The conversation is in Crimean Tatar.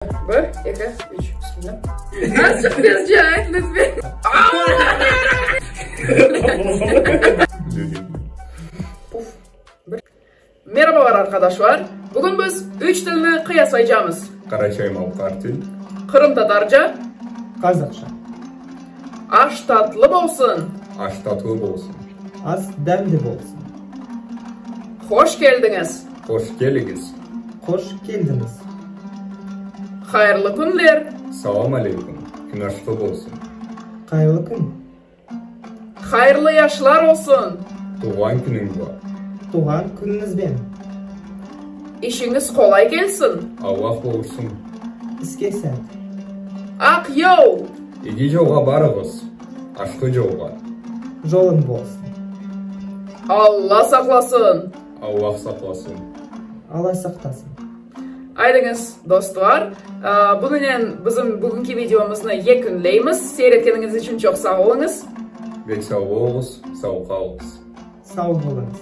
Bir, eki, üç. Bismillah. Azıcıq tezce ayt, lütfen. Puf. Bir. Merhabalar arqadaşlar. Bugün biz üç tilni qıyaslaycamız. Qaraçay-Malqar til. Qırımtatarca. Qazaqça. Aş tatlı bolsun. Aş tatlı bolsun. As dâmli bolsun. Hoş keldiñiz. Hoş keliñiz. Hoş keldiñiz. Hayırlı künler. Salam aleyküm. Kün aşlı bolsun. Hayırlı kün. Hayırlı yaşlar olsun. Tuvğan künüñ bar. Tuvğan künüñizben. İşiñiz qolay kelsin. Allah qorusun. İske sät. Aq yol. Egi yolğa barıñız. Aşqı yolğa. Yoluñ bolsun. Alla saqlasın. Allah saqlasın. Alla saqtasın. Aydıñız, dostlar, bunınen bizim bugünki videomıznı yekünleymiz. Seyir etkeniñiz içün çoq sağ oluñız. Bek sağ oluñız, sağ qalıñız. Sağ boluñız.